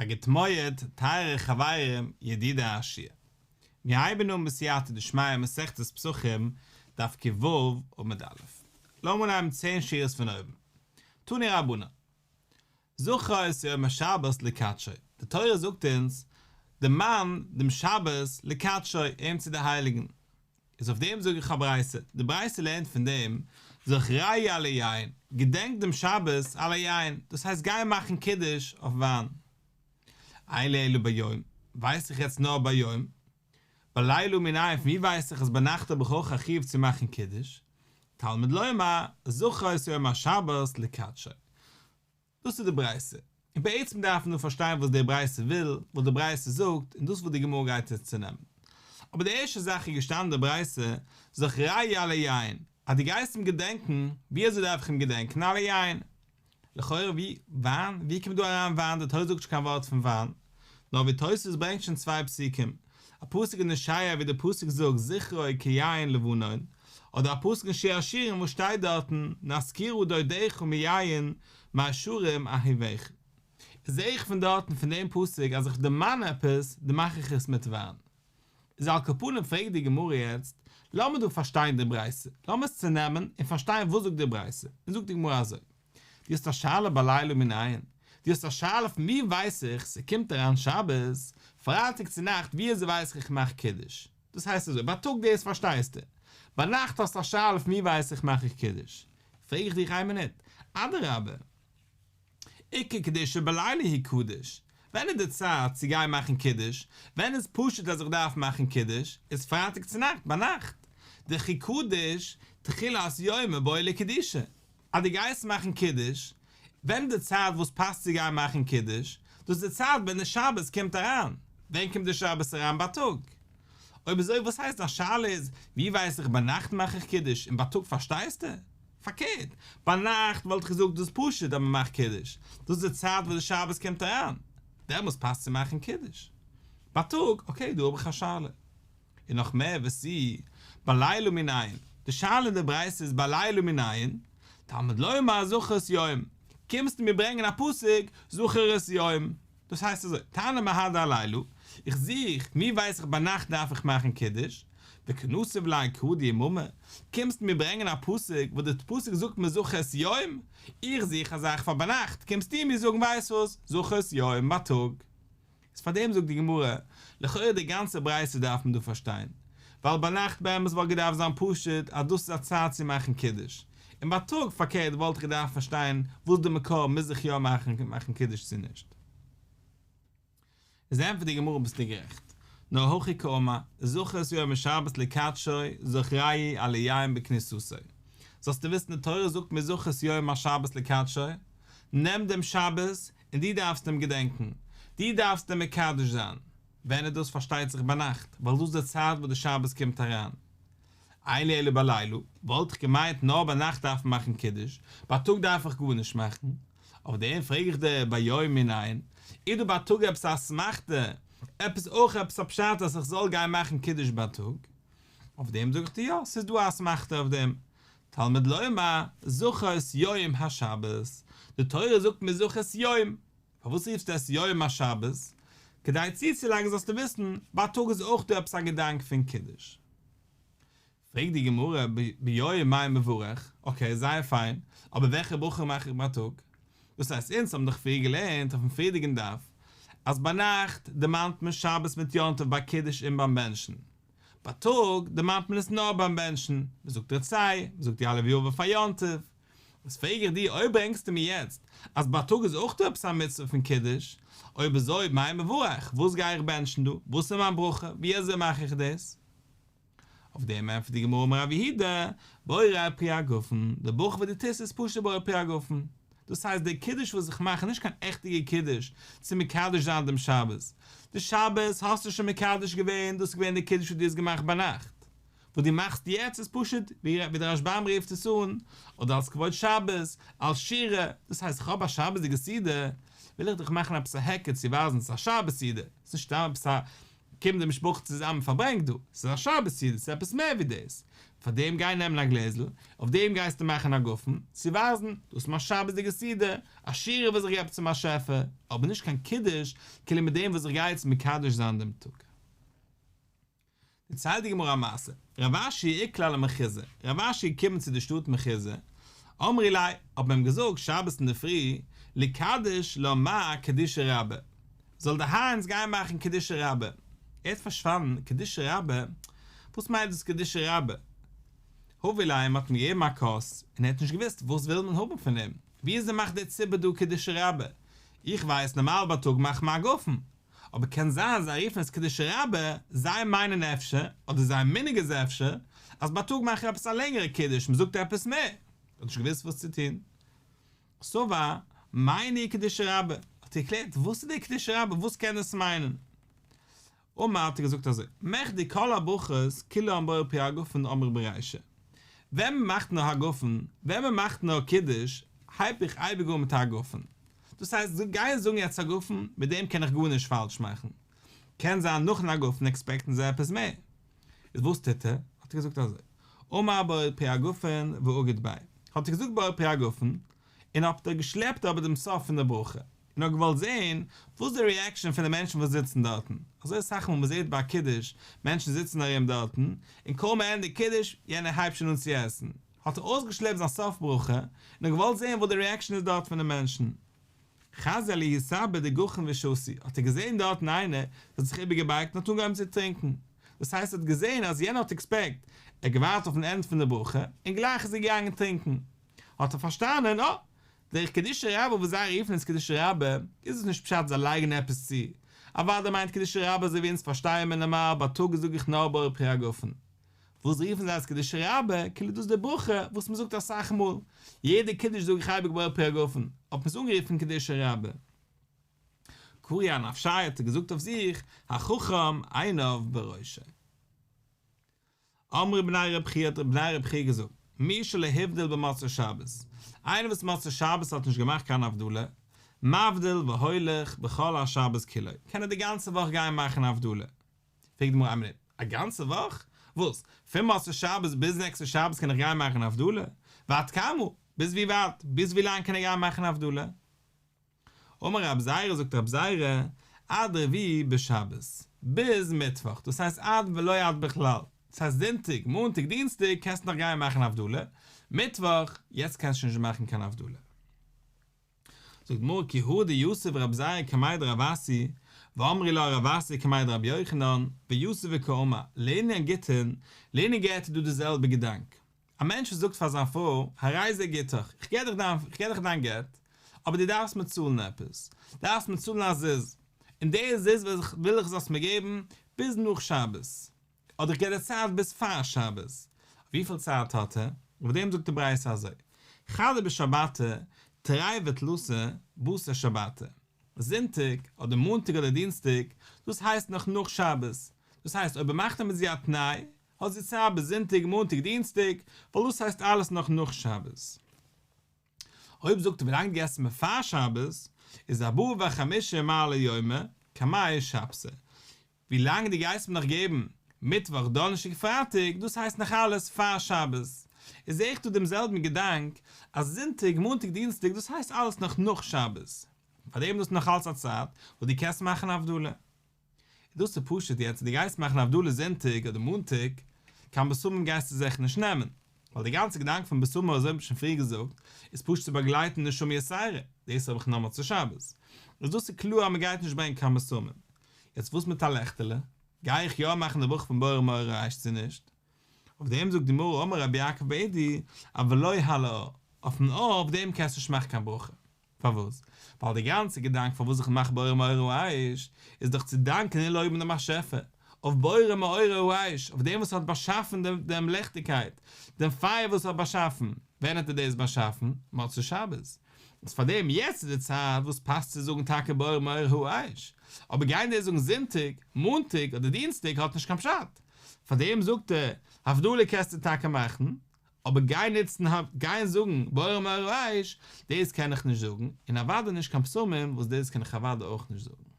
א גוט מועד, טייערע חברים, ידידי השיעור. מיר הייבן אן בסייעתא דשמיא מסכת פסחים, דף ק"ו עמוד א'. לאמיר אנהייבן צען שורות פון אויבן. תנו רבנן. זכור את יום השבת לקדשו, די תורה זאגט אונז, דערמאן דעם שבת לקדשו, אים צו דערהייליגן. איז אויף דעם זאג איך א ברייתא, די ברייתא לערנט פון דעם, זכרהו על היין, געדענק דעם שבת על היין, דאס הייסט גיי מאכן קידוש אויף וויין. אין לי אלא ביום, ווייס איך יעצט נאר ביום, בלילה מנין, פון ווי ווייס איך אז ביינאכט האב איך אויך א חיוב צו מאכן קידוש, תלמוד לומר, זכור את יום השבת לקדשו. דאס איז די ברייתא, און בעצם דארף מען דא פארשטיין וואס די ברייתא וויל, וואס די ברייתא זאגט, און דאס וואס די גמרא גייט יעצט צונעמען. אבער די ערשטע זאך איז געשטאנען אין די ברייתא, זכרהו על היין, אז דו גייסט אים געדענקן, ווי אזוי דארף איך אים געדענקן על היין? לכאורה ווי, וויין? ווי קומט דא אריין וויין? די תורה זאגט נישט קיין ווארט פון וויין. נאר ווי תוספות ברענגט שוין צוויי פסוקים, א פסוק אין ישעיה ווי די פסוק זאגט זכרו כיין לבנון, אדער א פסוק אין שיר השירים וואס שטייט דארטן נזכירה דודיך מיין מישרים אהוביך. זעה איך פון דארטן פון דעם פסוק אז איך דערמאן עפעס דערמאך איך עס מיט וויין. איז על כל פנים פרעגט די גמרא יעצט, לאמיר דא פארשטיין די ברייתא, לאמיר עס צונעמען און פארשטיין וואס זאגט די ברייתא, און זאגט די גמרא אזוי, דו האסט א שאלה בלילה מנין? דו האסט א שאלה פון ווי ווייס איך ס'קומט אריין שבת, פרייטאג צו נאכט ווי אזוי ווייס איך איך מאך קידוש? דאס הייסט אזוי, בייטאג דאס פארשטייסטו, ביינאכט האסטו א שאלה פון ווי ווייס איך מאך איך קידוש? פרעג איך דיך איין מינוט, אדרבה, עיקר קדושה בלילה הוא קדוש, ווען איז די צייט צו גיין מאכן קידוש, ווען איז פשוט אז איך דארף מאכן קידוש, איז פרייטאג צו נאכט ביינאכט, דכי קדיש תחילת יומא בעי לקדושי, אז דו גייסט מאכן קידוש, ווען איז די צייט וואס פאסט צו גיין מאכן קידוש, דאס איז די צייט ווען די שבת קומט אריין, ווען קומט די שבת אריין בייטאג? אויב אזוי וואס הייסט דיין שאלה איז ווי ווייס איך ביינאכט מאך איך קידוש און בייטאג פארשטייסטו? פארקערט, ביינאכט וואלט איך געזאגט דאס איז פשוט אז מען מאכט קידוש, דאס איז די צייט וואס די שבת קומט אריין, דעמאלס פאסט צו מאכן קידוש. בייטאג, אקעי דא האב איך א שאלה. און נאך מער ותו, בלילה מנין, די שאלה אין די ברייתא איז בלילה מנין, תלמוד לומר זכור את יום, קומסטו מיר ברענגען א פסוק זכור את יום, דאס הייסט אזוי, תנא מהדי עלילא, איך זוך, ווי ווייס איך ביינאכט דארף איך מאכן קידוש, וקא נסיב ליה קרא דיממא, קומסטו מיר ברענגען א פסוק וואס די פסוק זאגט מיר זכור את יום, איך זוך א זאך פאר ביינאכט, קומסטו מיר זאגן ווייסט וואס, זכור את יום בייטאג. איז פאר דעם זאגט די גמרא, לכאורה די גאנצע ברייתא דארף מען דא פארשטיין, ווייל ביינאכט באמת וואלט געדארפט זיין פשוט אז דאס איז א צייט צו מאכן קידוש, און בייטאג פארקערט וואלט איך געדארפט פארשטיין וואס די מקור מוז איך יא מאכן קידוש צו נישט. איז ענטפערט די גמרא ביסטו גערעכט, נאר הכי קאמר, זכור את יום השבת לקדשו זכרהו על היין בכניסתו, זאלסטו וויסן די תורה זאגט מיר זכור את יום השבת לקדשו, נעם דעם שבת און דו דארפסט אים געדענקן, דו דארפסט אים מקדש זיין, ווען איז דאס? פארשטייט זיך ביינאכט, ווייל דאס איז די צייט וואס די שבת קומט אריין. אין לי אלא בלילה, וואלט איך געמיינט נאר ביינאכט דארף מען מאכן קידוש, בייטאג דארף איך גארנישט מאכן. אויף דעם פרעג איך דיר ביום מנין, איז דא בייטאג עפעס א אסמכתא, עפעס אויך עפעס א פשט אז איך זאל גיין מאכן קידוש בייטאג? אויף דעם זאג איך דיר יא, ס'איז דא א אסמכתא אויף דעם, תלמוד לומר, זכור את יום השבת, די תורה זאגט מיר זכור את יום, פארוואס רופסטו עס יום השבת? כדי צוצולייגן זאלסטו וויסן, בייטאג איז אויך דא עפעס א געדאנק פון קידוש. פרעגט די גמרא, ביום מאי מברך, אקעי זייער פיין, אבער וועלכע ברכה מאך איך בייטאג? דאס הייסט אונז האבן דאך פריער געלערנט אויפן פריערדיגן דף, אז ביינאכט דערמאנט מען שבת מיט יום טוב ביי קידוש און ביים בענטשן, בייטאג דערמאנט מען עס נאר ביים בענטשן, מען זאגט רצה, מען זאגט יעלה ויבוא פאר יום טוב. איז פרעג איך דיר, אויב ברענגסטו מיר יעצט אז בייטאג איז אויך דא עפעס א מצוה פון קידוש, אויב אזוי מאי מברך, וואס גיי איך בענטשן דא, וואס איז מיין ברכה, ווי אזוי מאך איך דאס? אויף דעם ענטפערט די גמרא אמר רב יהודה, בורא פרי הגפן, די ברכה וואס דו טוסט איז פשוט בורא פרי הגפן, דאס הייסט דער קידוש וואס איך מאך איז נישט קיין עכטיגער קידוש צו מקדש זיין דעם שבת, די שבת האסטו שוין מקדש געווען, דאס איז געווען דער קידוש וואס דו האסט געמאכט ביינאכט, וואס דו מאכסט יעצט איז פשוט ווי דער רשב"ם רופט עס אן, אדער אלס כבוד שבת, אלס שירה, דאס הייסט איך האב א שבת'דיגע סעודה, וויל איך דאך מאכן עפעס א היכר צו ווייזן ס'איז א שבת סעודה, ס'איז נישט סתם עפעס א קומט די משפחה צוזאמען פארברענגט דא, ס'איז א שבת סעודה, ס'איז עפעס מער ווי דאס. פאר דעם גיי נעמען א גלעזל, אויף דעם גייסטו מאכן א גפן, צו ווייזן, דאס איז מיין שבת'דיגע סעודה, א שירה וואס איך געב צום באשעפער, אבער נישט קיין קידוש, כאילו מיט דעם וואס איך גיי יעצט מקדש זיין דעם טאג. דערציילט די גמרא א מעשה, רב אשי איקלע למחוזא, רב אשי איז געקומען צו די שטאט מחוזא, אמרי ליה, האט מען אים געזאגט שבת אינדערפרי, ליקדש לן מר קידושא רבה, זאל דער האר אונז גיין מאכן קידושא רבה, ער האט פארשטאנען, קידושא רבה? וואס מיינט דאס קידושא רבה? הוו ליה, מען האט אים געגעבן א כוס, און ער האט נישט געוואוסט וואס וויל מען האבן פון אים, ווי אזוי מאכט דער ציבור דא קידושא רבה? איך ווייס נארמאל בייטאג מאכט מען א גפן, אבער קען זיין זיי רופן עס קידושא רבה, זיי מיינען אפשר, אדער זייער מנהג איז אפשר, אז בייטאג מאכט עפעס א לענגערע קידוש, מען זאגט עפעס מער. ער האט נישט געוואוסט וואס צו טון. סבר, מאי ניהו קידושא רבה, האט ער געקלערט, וואס איז דער קידושא רבה, וואס קען עס מיינען? אמר האט ער געזאגט אזוי, מכדי כל הברכות כולן בורא פרי הגפן אמרי ברישא. ווען מען מאכט נאר הגפן, ווען מען מאכט נאר קידוש, הייב איך אייביג אן מיט הגפן. דאס הייסט, גיין זאגן יעצט הגפן, מיט דעם קען איך גארנישט פאלש מאכן. קען זיין נאכן הגפן עקספעקטן זיי עפעס מער. איז וואס טוט ער? האט ער געזאגט אזוי, אמר בורא פרי הגפן ואגיד ביה, האט ער געזאגט בורא פרי הגפן, און האט ער געשלעפט אבער דעם סוף פון די ברכה, און האט געוואלט זען וואס די ריעקשאן פון די מענטשן וואס זיצן דארטן, אזוי אסאך מאל מ'זעט ביי א קידוש, מענטשן זיצן ארום דארטן, און קוים מ'ענדיגט קידוש, יענער הייבט שוין אן צו עסן, האט ער אויסגעשלעפט זיין סוף ברכה, און האט געוואלט זען וואס די ריעקשאן איז דארט פון די מענטשן. חזייה לההוא סבא דגחין ושתי, האט ער געזען דארטן איינער וואס האט זיך איבערגעבייגט און האט אנגעהויבן צו טרינקן, דאס הייסט ער האט געזען אז יענער האט עקספעקט, ער האט געווארט אויפן ענד פון די ברכה, און גלייך איז ער געגאנגען טרינקן. האט ער פארשטאנען, אה, דער קידושא רבה וואס זיי רופן עס קידושא רבה, איז עס נישט פשט זיי לייגן עפעס צו, אוודאי מיינט קידושא רבה אזוי ווי אונז פארשטייען מיר נארמאל בייטאג זאג איך נאר בורא פרי הגפן. וואס רופן זיי עס קידושא רבה, כאילו דאס איז די ברכה וואס מען זאגט אסאך מאל, יעדע קידוש זאג איך אייביג בורא פרי הגפן, האט מען עס אנגערופן קידושא רבה. קרי אנפשיה האט ער געזאגט אויף זיך, החכם עיניו בראשו. אמרו בני רב חייא האט בני רב חייא געזאגט, מי שלא הבדיל במוצאי שבת, איינער וואס מוצאי שבת האט נישט געמאכט קיין הבדלה, מבדיל והולך בכל השבת כולו, קען ער די גאנצע וואך גיין מאכן הבדלה. פרעגט די גמרא איין מינוט, א גאנצע וואך? וואס? פון מוצאי שבת ביז נעקסטע שבת קען איך גיין מאכן הבדלה? ועד כמה? ביז ווי ווייט? ביז ווי לאנג קען איך גיין מאכן הבדלה? אמר רב זירא זאגט רב זירא, עד רביעי בשבת, ביז מיטוואך, דאס הייסט עד ולא עד בכלל, דאס הייסט זונטאג, מאנטאג, דינסטאג קענסטו נאך גיין מאכן הבדלה, מיטוואך, יעצט קענסטו שוין נישט מאכן קיין הבדלה. זאגט די גמרא כי הא דיתיב רב זירא קמיה דרב אסי, ואמרי לה רב אסי קמיה דרבי יוחנן, ויתיב וקאמר, לענין גיטין, לענין גט איז דא די זעלבע געדאנק. א מענטש וואס זאגט פאר זיין פרוי, הרי זה גיטך, איך געב דיך דיין, איך געב דיך דיין גט, אבער דו דארפסט מיר צאלן עפעס, דארפסט מיר צאלן א זוז, און די זוז וויל איך זאלסט מיר געבן ביז נאך שבת. אדער איך געב דיר צייט ביז פאר שבת. וויפיל צייט האט ער? אויף דעם זאגט די ברייתא אזוי, חדא בשבתא, תרי ותלתא, בתר שבתא. זונטאג, אדער מאנטאג אדער דינסטאג, דאס הייסט נאך נאך שבת. דאס הייסט אויב ער מאכט מיט זי א תנאי, האט זי צייט ביז זונטאג, מאנטאג, דינסטאג, ווייל דאס הייסט אלעס נאך נאך שבת. אויב זאגט ער ווילאנג דו געסט מיר פאר שבת, איז ארבעה וחמישה מעלי יומא, קמי שבתא. ווי לאנג דו גייסט מיר נאך געבן מיטוואך דאנערשטאג פרייטאג, דאס הייסט נאך אלעס פאר שבת, איז זעה איך דא דעם זעלבן געדאנק אז זונטאג מאנטאג דינסטאג דאס הייסט אלעס נאך נאך שבת, פארדעם דאס נאך אלס א צייט וואס דו קענסט מאכן הבדלה. דאס איז פשוט יעצט דו גייסט מאכן הבדלה זונטאג אדער מאנטאג, קיין בשמים גייסטו זיכער נישט נעמען, ווייל די גאנצע געדאנק פון בשמים אזוי האב איך שוין פריער געזאגט, איז פשוט צו באגלייטן נשמה יתירה, דאס האב איך נאר מוצאי שבת, איז דאס איז קלאר אז מען גייט נישט ברענגען קיין בשמים. יעצט וואס מיט א לעכטעלע? גיי איך יא מאכן די ברכה פון בורא מאורי האש צו נישט? אויף דעם זאגט די גמרא אמר רבי יעקב בר אידי אבל לא על האור, אויפן אור אויף דעם קענסטו נישט מאכן קיין ברכה. פארוואס? ווייל די גאנצע געדאנק פארוואס איך מאך בורא מאורי האש איז דאך צו דאנקען און לויבן דעם באשעפער אויף בורא מאורי האש, אויף דעם וואס האט באשאפן דעם ליכטיגקייט, דעם פייער וואס האט באשאפן. ווען האט ער דאס באשאפן? מוצאי שבת. איז פאר דעם יעצט איז די צייט וואס פאסט צו זאגן טאקע בורא מאורי האש, אבער גיין דאס זאגן זונטאג, מאנטאג אדער דינסטאג האט נישט קיין פשט, פאר דעם זאגט ער הבדלה קענסטו טאקע מאכן, אבער גיין נוצן גיין זאגן בורא מאורי האש, דאס קען איך נישט זאגן, און אוודאי נישט קיין בשמים וואס דאס קען איך אוודאי אויך נישט זאגן.